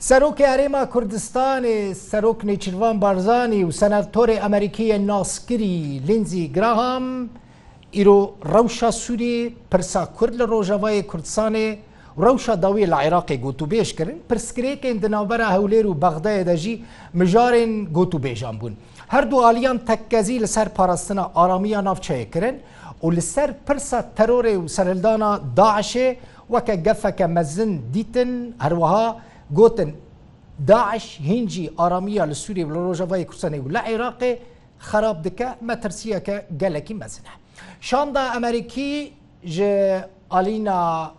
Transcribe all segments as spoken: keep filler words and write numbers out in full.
Serokê Herêma Kurdistanê, Serok Nêçîrvan Barzanî û Senatorê Amerîkî yê naskirî Lindsey Graham îro rewşa Sûriyê, pirsa Kurd li Rojavayê Kurdistanê û rewşa dawiyê li Iraqê gotûbêj kirin. Pirsgirêkên di navbera Hewlêr û Bexdayê de jî mijarên gotûbêjan bûn. Her du aliyan tekkezî li ser parastina aramiya navçeyê kirin û li ser pirsa terorê û serhildana DAIŞê weke gefeke mezin dîtin, herwiha gotin, DAIŞ hîn jî aramiya li Sûriyê û li Rojavayê Kurdistanê û li Iraqê xerab dike, metirsiyeke gelekî mezin e. Şanda Amerîkî ji Alîna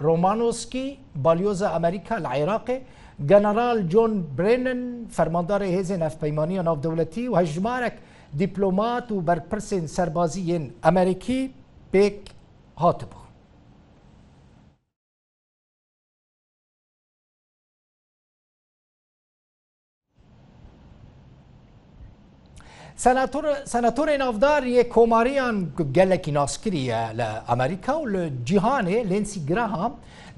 Romanowskî, balyoza Amerîka li Iraqê, General John Brennan, fermandarê Hêzên Hevpeymaniya Navdewletî û hejmarek dîplomat û berpirsên serbazî yên Amerîkî pêk hatibû. Senator, senatorê navdar yê Komariyan ku gelekî naskirî ye li Amerîka û li cîhanê, Lindsey Graham,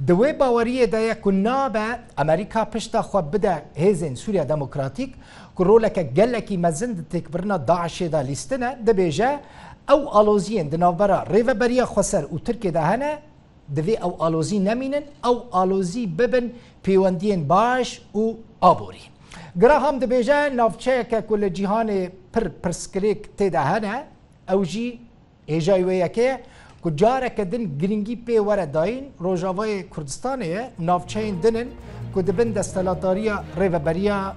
di wê baweriyê de ye ku nabe Amerîka pişta xwe bide Hêzên Sûriya Demokratîk ku roleke gelekî mezin di têkbirina DAIŞê de lîstin e, dibêje, ew aloziyên di navbera Rêveberiya Xweser û Tirkiyê de hene, divê ew alozî nemînin, ew alozî bibin pêwendiyên baş û aborî. Graham dibêje, navçeyeke ku li cîhanê pir pirsgirêk tê de hene, ew jî hêjayî wê yekê ye ku careke din girîngî pê were dayîn, Rojavayê Kurdistanê ye, navçeyên din in ku di bin desthilatdariya Rêveberiya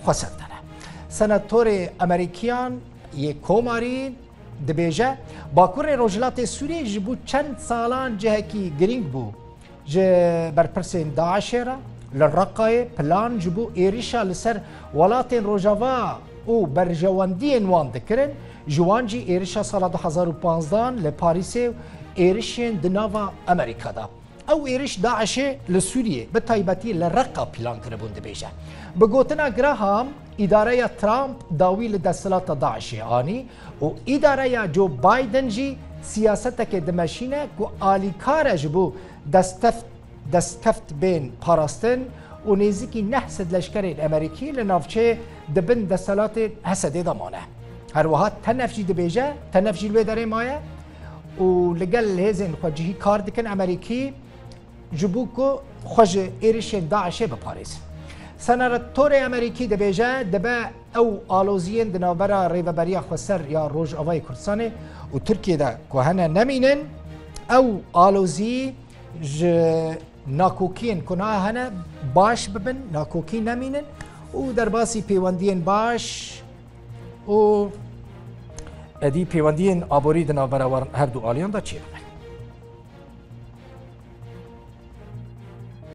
Xweser de ne. Senatorê Amerîkiyan yê Komarî dibêje, Bakurê Rojhilatê Sûriyê ji bo çend salan cihekî girîng bû ji berpirsên DAIŞê re. Li Reqayê plan ji bo êrişa li ser welatên Rojava û berjewendiyên wan dikirin, ji wan jî êrişa sala du hezar û panzdan li Parîsê û êrişên di nava Amerîka de. Ew êriş DAIŞê li Sûriyê, bi taybetî li Reqa plan kiribûn, dibêje. Bi gotina Graham, îdareya Trump dawî li desthilata DAIŞê anî û îdareya Joe Biden jî siyasetekê dimeşîne ku alîkar e ji bo destkeft, destkeft bên parastin û nêzîkî neh sed leşkerên Amerîkî li navçeyê di bin desthilatê Hesedê de mane. Her wiha Tenef jî dibêje, Tenef jî li wê derê maye, û li gel hêzên xwecihî kar dikin Amerîkî ji bo ku xwe ji êrişên DAIŞê biparêzin. Senatorê Amerîkî dibêje, dibe ew aloziyên di navbera Rêveberiya Xweser ya Rojavayê Kurdistanê û Tirkiyê de ku hene nemînin, ew alozî ji nakokiyên ku niha hene baş bibin, nakokî nemînin û derbasî pêwendiyên baş û êdî pêwendiyên aborî di navbera wan her du aliyan de çêbibe.